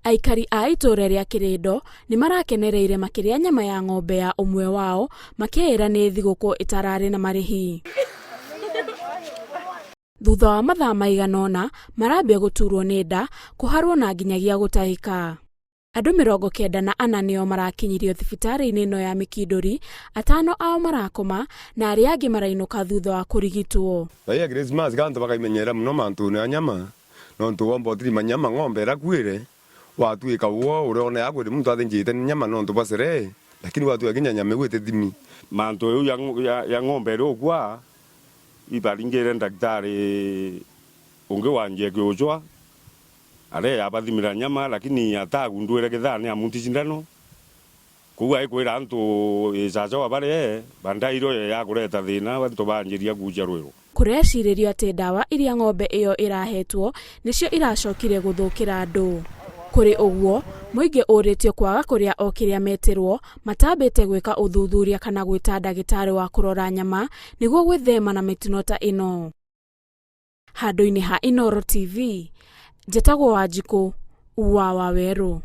Aikari a itũũra rĩa Kĩrĩndo nĩ marakenereire makĩrĩa nyama ya ng'ombe ya ũmwe wao makĩĩra nĩ thigũkũ ĩtararĩ na marĩhi. Thutha wa mathaa maigana ũna marambia gũturwo nĩ nda, kũharwo na nginyagia gũtahĩka. Andũ 94 nĩo marakinyirio thibitarĩ-inĩ ĩno ya Mikindũri, atano ao marakoma na arĩa angĩ marainũka thutha wa kũrigitwo. Thaa ya Christmas ganto bakaimenyera muno mantune a nyama, nonto womba otirima nyama ng'ombe erakwire, watuika wo ure ona yakwire muntu athinchite nyama nonto bwa sherehe, lakini watuika kinya nyama egwete thimi. Manto eu ya ng'ombe ere okwa, ibaringire daktari ungi wanjia kiuchwa, Aria yabathimire nyama lakini atagundwire kithaa ni amuti sindano kũu aikwira antu icaca wa barie bandairo ye yakureta thina antu banjiria kuja rwiru. Kũrecirĩrio atĩ ndawa iria ng'ombe ĩyo ĩrahetwo nĩcio iracokire gũthũkĩra andũ. Kũrĩ ũguo, mũingĩ ũrĩtio kwaga kũrĩa o kĩrĩa metĩrwo matambĩte gwĩka ũthuthuria kana gwĩta ndagĩtarĩ wa kũrora nyama nĩguo gwĩthema na mĩtino ta ĩno. Handũ-inĩ ha Inooro TV, njĩtagwo Wanjikũ wa Wawerũ.